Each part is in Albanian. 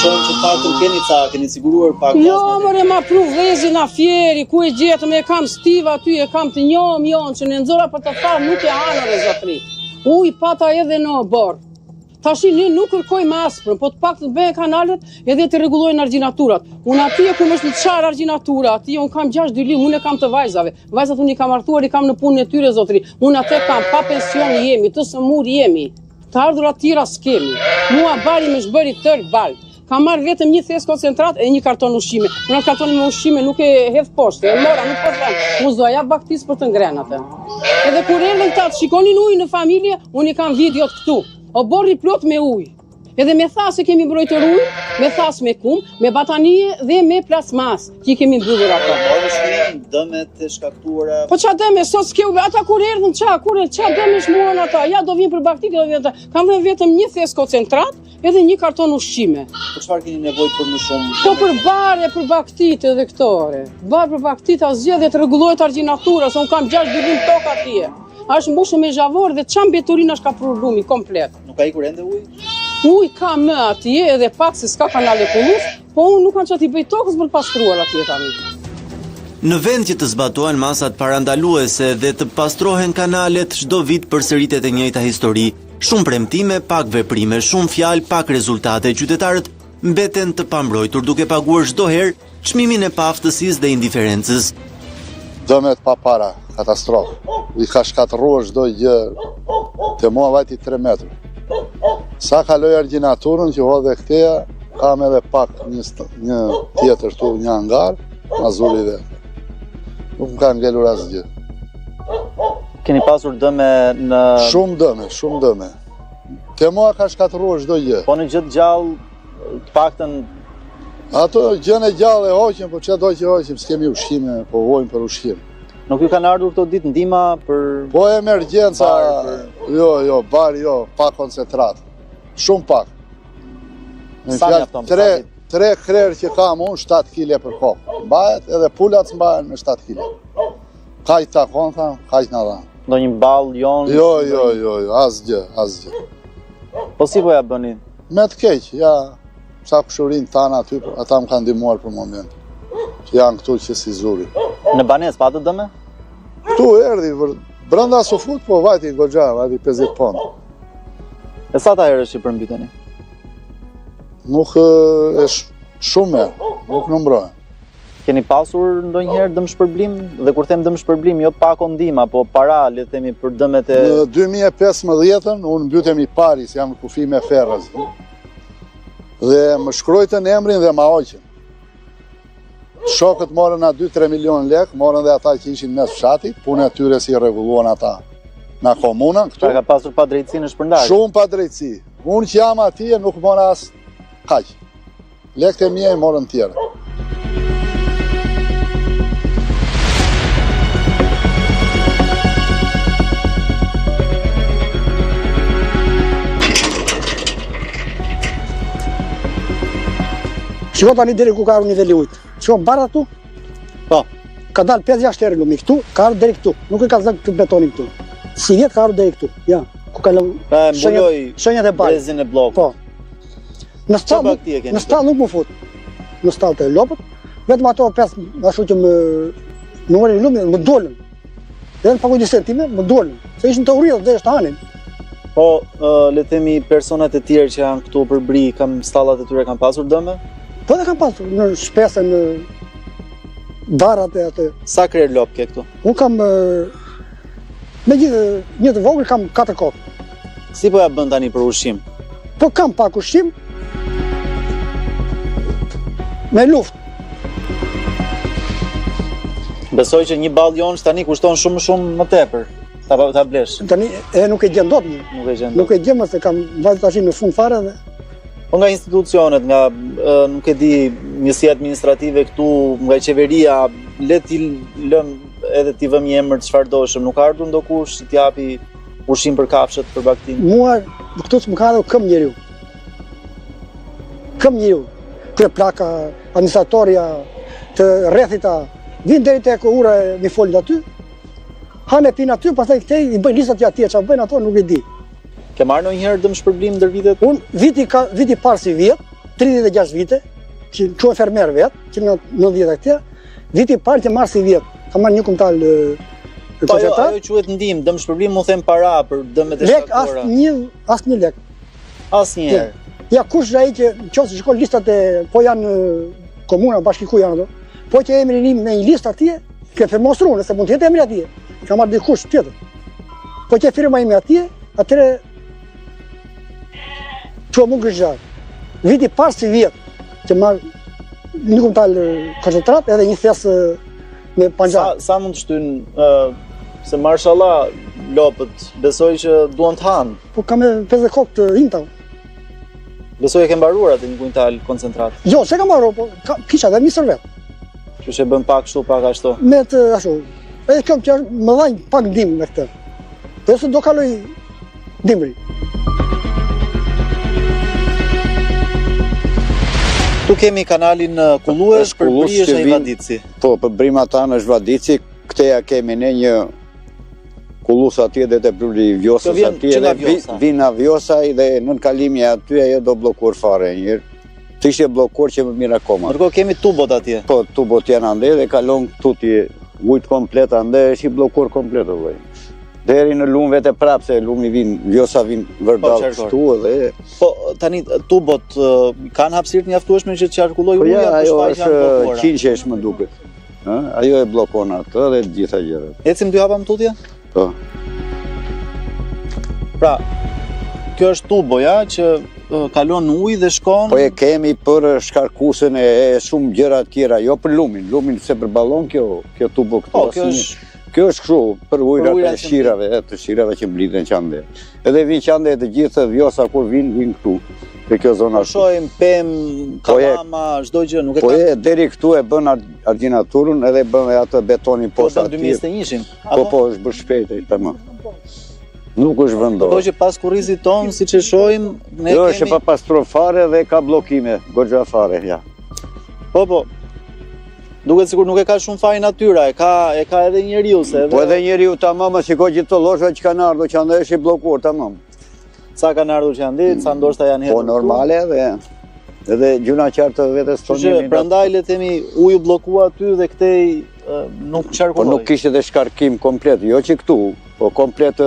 Thonë që paktën keni ca, keni siguruar pak Jo, more ma pru vllezi nga Fieri, ku e gjetëm, e kam stiva aty, e kam të njomë jonë, që ne nxora për të tharë, nuk e hanë re zotri. Ujë pata edhe në oborr. Tashi ne nuk kërkojmë asprën, po të paktën të bëhen kanalet edhe të rregullojnë argjinaturat. Unë atje ku më është çarë argjinatura, atje unë kam 6 dylim, unë e kam të vajzave. Vajzat unë i kam martuar, i kam në punën e tyre zotri. Unë atë kam pa pension jemi, të sëmur jemi. Të ardhura tjera s'kemi. Mua bari më është bërë i tërë baltë. Kam marrë vetëm një thes koncentrat e një karton ushqime. Unë atë kartonin me ushqime nuk e hedh poshtë, e mora, nuk po them. Unë s'do jap baktisë për të ngrenë atë. Edhe kur erdhën këta të shikonin ujë në familje, unë i kam videot këtu. Oborri plot me ujë. Edhe me thasë kemi mbrojtur ujë, me thasë me kum, me batanije dhe me plasmas, që i kemi mbyllur ato. Morën shkrim dëmet e shkaktuara. Po ça dëme, sot s'ke u, ata kur erdhën, ça, kur erdhën, ça dëme shmuan ata, ja do vinë për bakti, do vinë ata. Kam dhënë vetëm një thes koncentrat, edhe një karton ushqime. Po çfarë keni nevojë për më shumë? Po për bar e për baktit edhe këto ore. Bar për baktit asgjë dhe të rregullohet argjinatura, se unë kam 6 dylim tokë atje. A është mbushur me zhavor dhe ça mbeturina ka prurë lumi komplet. Nuk ka ikur ende ujë? Ujë ka më atje edhe pak se s'ka kanale kullues, po unë nuk kam çfarë t'i bëj tokës për të pastruar atje tani. Në vend që të zbatohen masat parandaluese dhe të pastrohen kanalet, çdo vit përsëritet e njëjta histori. Shumë premtime, pak veprime, shumë fjalë, pak rezultate. Qytetarët mbeten të pambrojtur duke paguar çdo herë çmimin e paaftësisë dhe indiferencës. Dëme të papara, katastrofë. I ka shkatërruar çdo gjë. Te mua vajti 3 metra. Sa kaloi argjinaturën që hodhe këteja, kam edhe pak një, një tjetër tu, një hangar, ma zuri dhe. Nuk më ka ngelur asgjë. Keni pasur dëme në... Shumë dëme, shumë dëme. Te mua ka shkatërruar çdo gjë. Po në gjë të gjallë, të paktën Ato gjën e gjallë e hoqëm, po ça do që hoqëm, s'kemi ushqime, po vojmë për ushqim. Nuk ju kanë ardhur këto ditë ndihma për... Po emergjenca, Bar, për... jo, jo, bar jo, pak koncentrat, shumë pak. Në Sa fjalë, mjafton, tre, sa ditë? tre krerë që kam unë, 7 kile për kokë. Mbahet, edhe pulat s'mbahen me 7 kile. Kaq takon, tha, kaq na dhanë. Ndonjë ball jonë? Jo, jo, jo, jo, asgjë, asgjë. Po si po ja bëni? Me të keq, ja, sa kushërinjtë tanë aty, po, ata më kanë ndihmuar për moment. Që janë këtu që s'i zuri. Në banesë, patët dëme? Këtu erdhi, vër, brenda s'u fut, po vajti goxha, vajti 50 pond. E sa ta herë është që përmbyteni? Nuk e shumë herë, nuk numërohen. Keni pasur ndonjëherë dëmshpërblim? Dhe kur them dëmshpërblim, jo pako ndihma, po para, le të themi për dëmet e Në 2015-ën unë mbytem i pari, se jam në kufi me Ferrës. Dhe më shkruajtën emrin dhe ma hoqën. Shokët morën na 2-3 milion lek, morën dhe ata që ishin mes fshatit, punën e tyre si rregulluan ata na komunën këtu. Pra ka pasur padrejtësi në shpërndarje. Shumë padrejtësi. Unë që jam atje nuk mora as kaq. Lekët e mia i morën tjerë. Shiko tani deri ku ka ardhur niveli i ujit. Shiko bara këtu? Po. Ka dalë 5-6 herë lumi këtu, ka ardhur deri këtu. Nuk e ka zënë këtë betonin këtu. Sivjet ka ardhur deri këtu. Ja, ku ka lënë Pra e mbuloi shenjat e barit. brezin e bllokut. Po. Në stall, Çfarë bakti e keni në stall nuk m'u fut. Në stall të lopët, vetëm ato pesë ashtu që më më morën lumi, më dolën. Dhe në pakujdesinë time, më dolën. Se ishin të uritur dhe të hanin. Po, le të themi personat e tjerë që janë këtu përbri, kam stallat e tyre kanë pasur dëme? Po dhe kanë pasur në shpesën, në barat e atë. Sa krerë lopë ke këtu? Unë kam me gjithë një të vogël kam 4 kokë. Si po ja bën tani për ushqim? Po kam pak ushqim. Me luftë. Besoj që një ball jonxhë tani kushton shumë shumë më tepër. Ta ta blesh. Tani e nuk e gjen dot më. Nuk e gjen dot. Nuk e gjen më se kam vajtur tash në fund fare dhe Po nga institucionet, nga nuk e di, njësia administrative këtu, nga qeveria, le t'i lëm edhe t'i vëmë një emër çfarëdoshëm, nuk ka ardhur ndokush që t'japi ushqim për kafshët, për bagëtinë. Mua këtu s'më ka ardhur këmbë njeriu. Këmbë njeriu. Kryeplaka, administratorja të rrethit a vijnë deri tek ura e Mifolit aty. Hanë e pinë aty, pastaj këtej i bëjnë listat atje, çfarë bëjnë ato nuk e di. Ke marrë ndonjëherë dëmshpërblim ndër vitet? Unë viti ka viti parë sivjet, 36 vite, që quhem fermer vetë, që nga 90 këtja, viti i parë që marr sivjet, kam marrë një kumtal Po ajo, ajo quhet ndihmë, dëmshpërblim unë them para për dëmet e shkaktuara. Lek asnjë, asnjë lek. Asnjëherë. Ja kush është ai që nëse shikon listat e po janë komuna bashki ku janë ato. Po që emri im në një listë atje, ke firmosur unë, se mund të jetë emri atje. Ka marrë dikush tjetër. Po që firma ime atje, atëherë Që mund kështë Viti i parë sivjet, që marr një kumtal koncentrat edhe një thes me panxhar. Sa, sa mund të shtyn, uh, se mashallah lopët, besoj që duan të hanë. Po kam e 50 kokë të imta. Besoj e ke mbaruar atë një kuintal koncentrat. Jo, s'e kam mbaruar, po ka, kisha dhe misër vetë. Që që bën pak kështu, pak ashtu. Me të ashtu. Edhe kjo që më dha një pak ndihmë me këtë. Po se do kaloj dimri. Ktu kemi kanalin kullues përbri është ai Vadici. Po, përbri matanë është Vadici, këteja kemi ne një kullus atje dhe te pruri i Vjosës atje dhe vjen nga Vjosa dhe nënkalimi aty ajo do bllokuar fare njëherë. Të ishte bllokuar që më mirë akoma. Ndërkohë kemi tubot atje. Po, tubot janë ande dhe kalon këtu ti ujt komplet ande, është i bllokuar komplet o vëllai. Deri në lumë vete prapë se lumi vin, Vjosa vin vërdall po, këtu edhe Po tani tubot kanë hapësirë të mjaftueshme që të qarkullojë po, uji apo ajo është qinqe është më duket. Ë, ajo e bllokon atë dhe të gjitha gjërat. Ecim dy hapa më tutje? Po. Pra, kjo është tuboja që kalon ujë dhe shkon Po e kemi për shkarkuesen e shumë gjëra të tjera, jo për lumin. Lumin s'e përballon kjo kjo tubo këtu. Po, kjo është Kjo është kështu, për ujërat e shirave, e të shirave që mblidhen që ande. Edhe vinë që ande të gjithë Vjosa kur vinë, vinë këtu, te kjo zona. Po shohim pemë, po kallama, çdo gjë, nuk e po ka. Po e deri këtu e bën argjinaturën edhe bën edhe atë betonin po poshtë aty. Po 2021-shin. Po po, është bërë shpejt ai tamam. Nuk është vendor. Po që pas kurrizit tonë, siç e shohim, ne jo, kemi... është e papastruar fare dhe ka bllokime, goxha fare, ja. Po, po, Duket sikur nuk e ka shumë fajin natyra, e ka e ka edhe njeriu se edhe Po edhe njeriu tamam, shiko gjithë këto llosha që kanë ardhur që andej është i bllokuar tamam. Ca kanë ardhur që andej, ca ndoshta janë po, hedhur. Po normale edhe edhe gjynahqar të vetes tonë jemi. Prandaj le të themi uji u bllokua aty dhe këtej nuk qarkulloi. Po nuk kishte edhe shkarkim komplet, jo që këtu, po komplet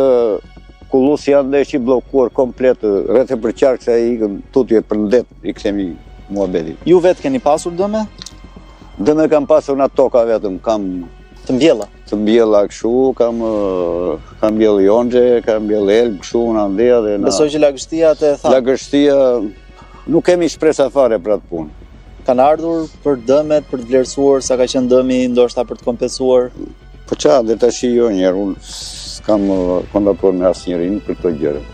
kullusi andej është i bllokuar komplet rreth e përqark se ai ikën tutje për në det i kthemi muhabetit. Ju vetë keni pasur dëme? Dëme kam pasur në toka vetëm, kam... Të mbjella? Të mbjella kështu, kam, kam mbjellë jonxhe, kam mbjellë elb kështu në andeja dhe në... Besoj që lagështia të tha. Lagështia, nuk kemi shpresa fare për atë punë. Kanë ardhur për dëmet, për të vlerësuar sa ka qenë dëmi, ndoshta për të kompensuar. Po ça, dhe tashi jo njëherë, unë s'kam kontaktuar me asnjërin për këto gjëra.